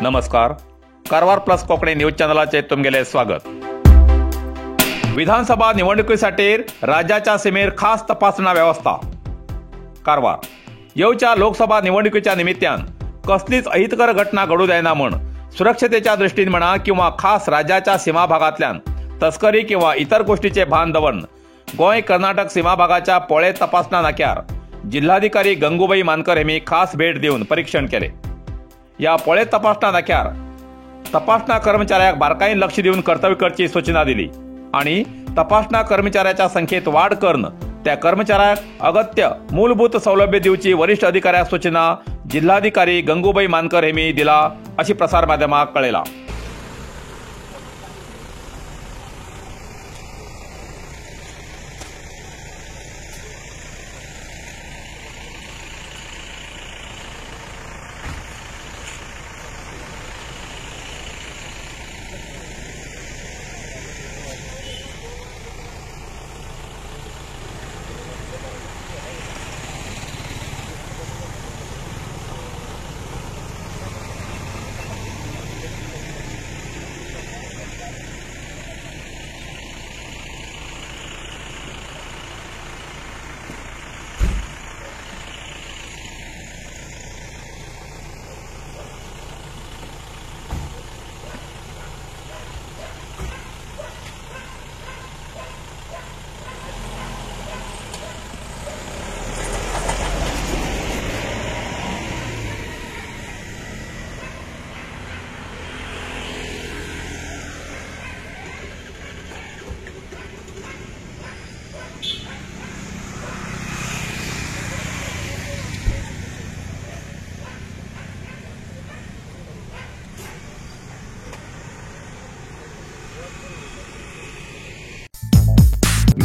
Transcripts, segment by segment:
नमस्कार, Karwar plus Konkani news चॅनलाचे तुमगेले स्वागत. विधानसभा निवडणुकीसाठी राज्याच्या सीमेर खास तपासणा व्यवस्था. कारवार येवच्या लोकसभा निवडणुकीच्या निमित्तान कसलीच अहितकर घटना घडू जायना म्हण सुरक्षतेच्या दृष्टीन म्हणा किंवा खास राज्याच्या सीमा भागांतल्यान तस्करी किंवा इतर गोष्टीचे भान दवरून गोंय कर्नाटक सीमा भागाच्या पोळे तपासणा नाक्यार जिल्हाधिकारी गंगूबाई मानकर यांनी खास भेट दिवन परीक्षण केले. या पोळे तपासणा नाक्यार तपासणा कर्मचाऱ्याक बारकाईन लक्ष दिवन कर्तव्य करची सूचना दिली आणि तपासणा कर्मचाऱ्याच्या संख्येत वाढ करून त्या कर्मचाऱ्याक अगत्य मूलभूत सौलभ्य दिवची वरिष्ठ अधिकाऱ्याक सूचना जिल्हाधिकारी गंगूबाई मानकर यांनी दिला अशी प्रसार माध्यमाक कळयला.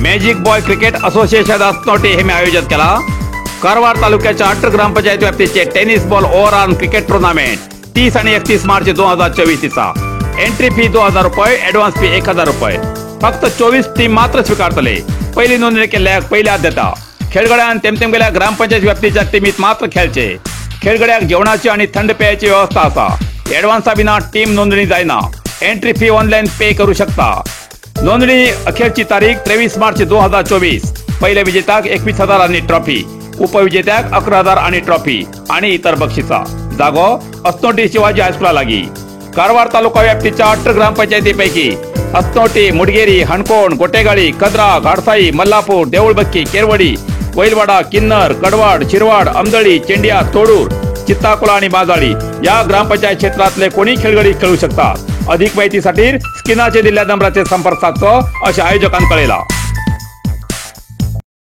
मॅजिक बॉय क्रिकेट असोसिएशन असनोटी हे मी आयोजित केला कारवार तालुक्याच्या 18 gram panchayat व्याप्तीचे tennis ball overarm cricket tournament 30 आणि 31 मार्च 2024 चा. एंट्री फी 2000 रुपये, ऍडव्हान्स फी 1000 रुपये. फक्त 24 टीम मात्र स्वीकारतले. पहिली नोंदणी केल्याक पहिली आद्यता. खेळगड्यान तेमतेमगेल्या ग्रामपंचायत व्याप्तीच्या टीमीत मात्र खेळचे. खेळगड्याक जेवणाची आणि थंड पेयाची व्यवस्था असा. ऍडव्हान्सा बिना टीम नोंदणी जायना. एंट्री फी ऑनलाईन पे करू शकता. नोंदणी अखेरची तारीख 23 मार्च 2024. पहिल्या विजेत्याक 21,000 आणि ट्रॉफी, उपविजेत्याक 11,000 आणि ट्रॉफी आणि इतर बक्षिसा. जागो असनोटी शिवाजी हायस्कुला लागी. कारवार तालुका व्याप्तीच्या 18 ग्रामपंचायतीपैकी असनोटी, मुडगेरी, हणकोण, गोटेगाळी, कद्रा, घाडसाई, मल्लापूर, देऊळबक्की, केरवडी, वैलवाडा, किन्नर, कडवाड, शिरवाड, अमदळी, चेंडिया, तोडूर, चित्ताकुला आणि बाजाळी या ग्रामपंचायत क्षेत्रातले कोणी खेळगडी खेळू शकतात. अधिक माहितीसाठी स्क्रीनाचे दिल्या नंबराचे संपर्क साधतो असे आयोजकांनी कळेला.